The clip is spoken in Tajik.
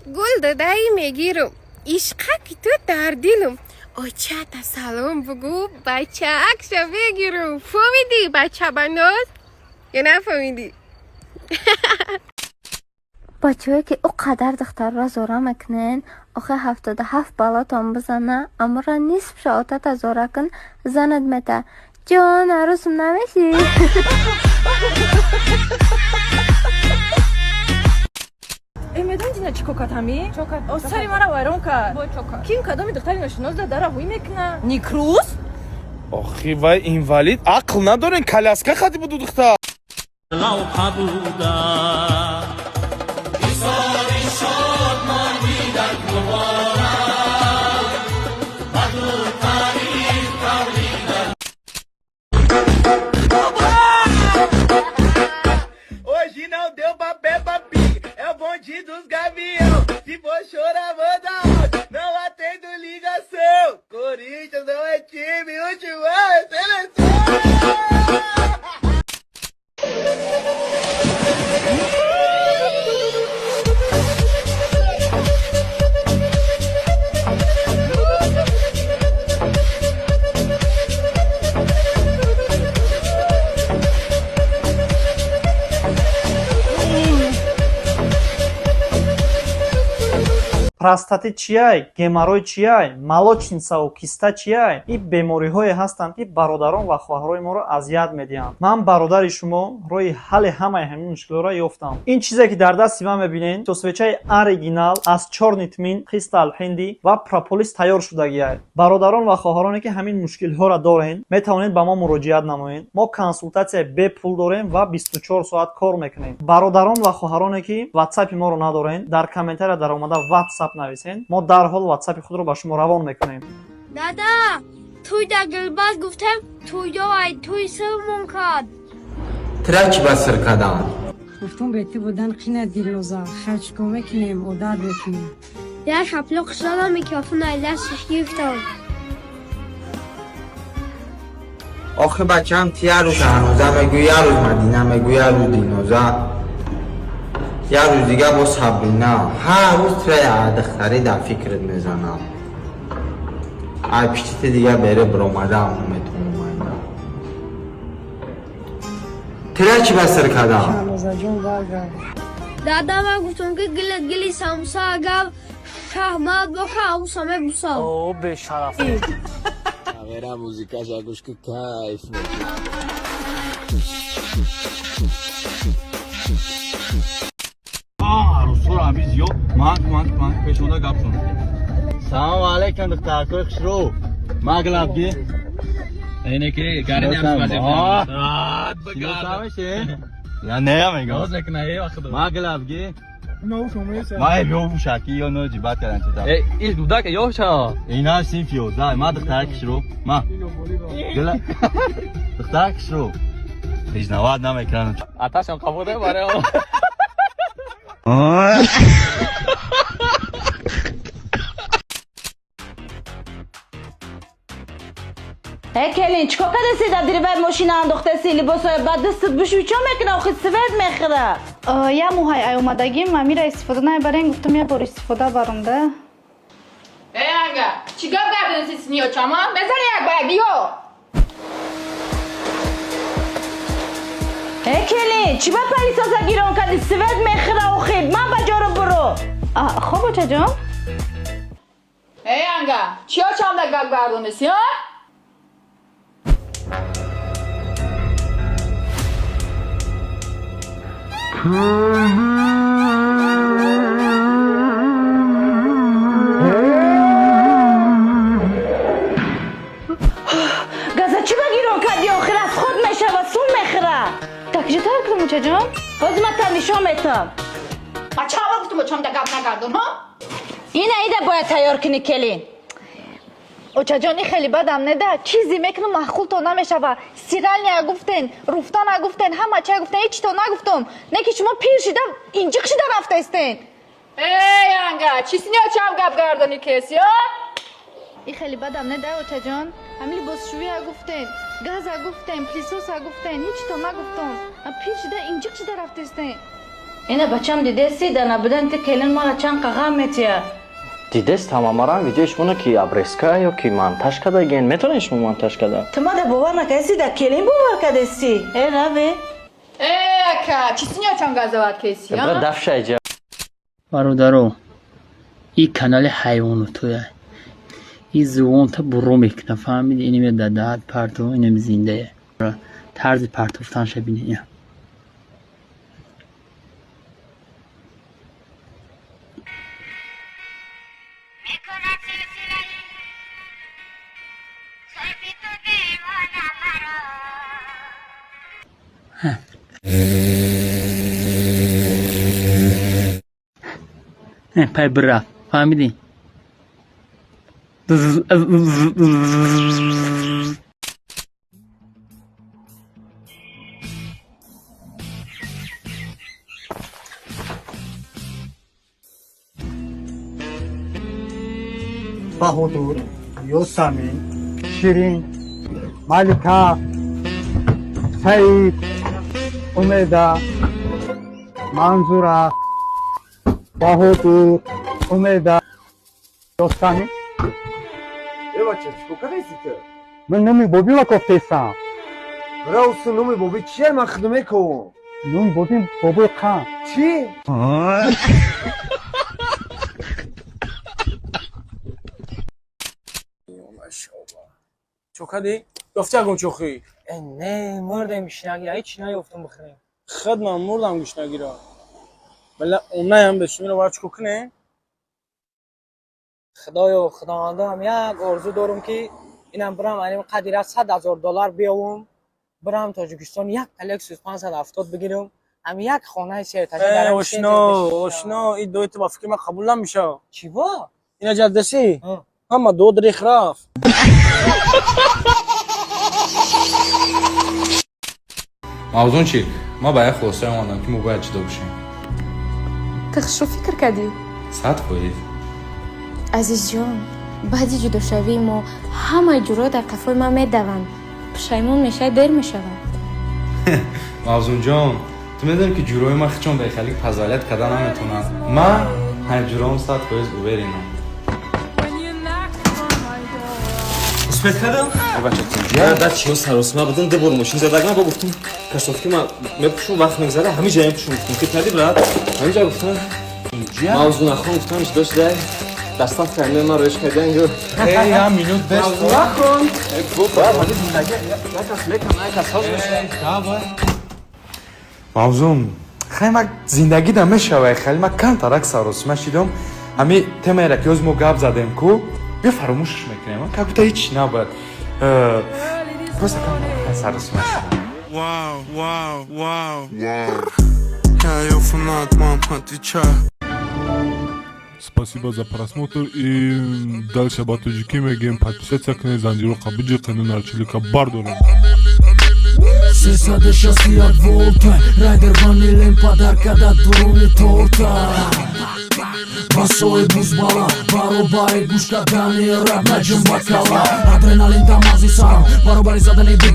Гул додаи мегирам, ишқаки ту дар дилам. Очата салом бугӯ, бачаакша бигирам. Фаҳмидӣ, бачабаноз, ё нафаҳмидӣ? Бачаҳое, ки ӯ қадар духтарро зора мекунен, охи 77 баллотон бизана, амора нисфша отата зора кун, занат мета. Ҷон, арӯсм намешӣ? Медонӣ, Дина, чӣ кор кард ҳами? Сари мара вайрон кард. Ким кадоми духтари ношинос дара ҳуй мекуна? Никрӯз. Охи, вай инвалид, ақл надорен, коляска хади буду духтар. Лавҳа буда. Исори шодмонӣ дар муборак баду таърих тавлида. Hoje não deu pra Peppa Pig, é o bonde dos gavião. Se for chorar, manda áudio, não atendo ligação. Corinthians não é time, último é seleção. Простатит чияй, геморрой чияй, молочницаву киста чияй? Ин бемориҳое ҳастанд, ки бародарон ва хоҳарои моро азият медиҳанд. Ман, бародари шумо, роҳи ҳалли ҳамаи ҳамин мушкилотро ёфтам. Ин чизе, ки дар дасти ман мебинед, свечаи оригинал аз чёрный тмин, кристалл ҳинди ва прополис тайёр шудагиай. Бародарон ва хоҳароне, ки ҳамин мушкилҳоро дорен, метавонед ба мо муроҷиат намоед. Мо консултатсияи бепул дорем ва 24 соат кор мекунем. Бародарон ва хоҳароне, ки ватсапи моро надорен, дар комментария даромада ватсап нависен, мо дарҳол ватсапи худро ба шумо равон мекунем. Дада, туй дар Гулбаз гуфтем, туйдовай туй сирмон кард. Тира чӣ ба сир кардам? Гуфтум, бети будан қина, Дилноза. Хайчко мекунем, одат мекунем. Як шаплоқ задам, микрофон аз дасташ гирифтам. Охи, бачаам, ти як рӯз Шаҳноза мегӯ, як рӯз Мадина мегӯ, як рӯз Дилноза, як рӯз дига бо Сабрина. Ҳар рӯз тира як духтарӣ дар фикрат мезанам. Ай пиштити дига бере биромадаам наметавонам. Айна тира чӣ ба сир кардам? Шаҳнозаҷон, баргард. Дада, ман гуфтам, ки гилат гили самуса, агар шаҳмат боша, авуса мебусам. О, бешараф. Камера музикаша гӯш ки, кайф мекунӣ. Арӯсҳоро ҳами зиёд манк, манк, манк пешонда гап зан. Салому алайкум, духтаркои хушрӯ, маглабги. Ине ки гарини. Я не мегам. Боз мекуна е вақт. Маглабги. Ма ёвушаки ё но ҷибат кардан чита. Э, ил дудака ёша. Ина синф 11. Ма, духтарак хушрӯ. Ма. Гила. Духтарак хушрӯ. Признавать намекунам. Аташам қабул барои. Э, келин, чикор кадаси? Дар дирибай мошина андохтаси, либосҳои бад дастат бишӯй, чо мекуна? Охи, свет мехӯра. Я моҳай омадагим, амира истифода намебарем, гуфтам, як бор истифода барам да. Э, ага, чӣ гап гардониси сини очама? Мезани як ба як, биё. Э, келин, чӣ ба пылесоса гирон кардӣ? Свет мехӯра охи, ман ба ҷоро буро. Хоб, очаҷон. Э, анга, чӣ очамда гап гардониси, а? Газа чӣ ба гирон кардӣ? Охир аз худ мешава, сум мехӯра. Так ҷо тайёр кунам, очаҷон? Ҳозир ман та нишон метам. Ма чанд бор гуфтум, очамда гап нагардон, ҳа? Ина ида бояд тайёр кунӣ, келин. Очаҷон, и хеле бадам неда, чизе мекунам, маъқулто намешава. Стиральная гуфтен, руфтана гуфтен, ҳама чия гуфтен, ҳечито нагуфтум, не ки шумо пир шида, инҷиқ шида рафтаистен. Эй, анга, чӣ сини очам гап гардони кеси, а? И хеле бадам неда, очаҷон. Ҳами либосшӯя гуфтен, газа гуфтен, пылесоса гуфтен, ҳечито нагуфтум. Пир шида, инҷиқ шида рафтаистен. Ина, бачам, дидеси, да набудан ти келин мара чанд қағам метия. Дидест ҳамамарам видеои шумоно, ки обрезка ё ки монтаж кардаген. Метавонед шумо монтаж карда? Ту мада бовар накардеси, да келин бовар кардеси, э раве. Э, ака, чӣ сини очам газават кеси? Бра, дафшайҷа. Бародаро, ин канали ҳайвонотоя. Ин зувонта буро мекуна, фаҳмиди? Инаме дадаат парто, инам зиндая. Тарзи партофтанша бини. Ина. Пай бирафт, фаҳмидӣ? Баҳодур, Ёсамин, Ширин, Малика, Саид, Умеда, Манзура, Баҳодур, Умеда, Ёсамин. Э, бача, чикор кардеси ту? Ман номи бобиро кофтесам. Раусу, номи боби чия? Ман худо мековам. Номи боби бобои қанд. Чӣ? Чо кардӣ? Ёфти ягон чохӣ? Э, не, мурдем гушнагира, ҳеч наёфтум бихӯрем. Худ ман мурдам гушнагира. Бала, онаям бешумиро бояд чикор кунем? Худоё, худовандам, як орзу дорум, ки инам бирам, аним қадира 100 000 доллар биёвум, бирам Тоҷикистон, як Лексус 570 бигирам, ҳам як хонаи сеэтажа. Э, ошно, ошно, ин дуои ту ба фикри ман қабул намешавад. Чӣ бо? Ина ҷаддаси, ҳама дуо рех рафт. Мавзун чӣ? Ман ба як хулосае омадам, ки мо бояд ҷудо бошем. Ту хушрӯ фикр кардӣ? 100%. Азизҷон, баъди ҷудошавии мо ҳамаи ҷурҳо дар қафои ман медаванд. Пушаймон мешавӣ, дер мешавад. Мавзунҷон, ту медонӣ, ки ҷурҳои ман хичон бехалик позволять карда наметавонанд. Ман ҳамҷурҳом 100% уверен ам. Успеть кардам? Да, чино саросима будам, ду бор мошин задагам, ба гуфтум, кроссовки ма мепӯшум, вақт мегзара, ҳамин ҷа мепӯшум, гуфтум. Фикр кардӣ, брат? Ҳамин ҷа гуфтам. Мавзунахон гуфтам, ҷудо шуда. Доставка ҳамин ман роиш карда инҷо. Эй, я минут беш. Мавзунахон. Брат, ҳамин зиндагӣ як кас мекам, як кас ҳоз мешавад. Давай. Мавзун, хай, ма зиндагӣ да мешавай, хеле ма камтарак саросима шидам. Ҳами темаера, ки ҳоз мо гап задем ку, бия фаромӯшаш мекунем, как будто ҳеч набояд. Просто камтарак саросима шидам. Вау, вау, вау, вау. Я её фанат, мам, отвечаю. Спасибо за просмотр и дальше ба тоҷикӣ мегӯем: подписаться кунед, занҷироқа биҷиқену нарчилика бардорем. 361 волта, райдер ванилем, подарка да дуруни торта. Басои бузбала, баробари гӯш кардани рап, наҷум бакала, адреналин дамази сарам, баробари задани бит.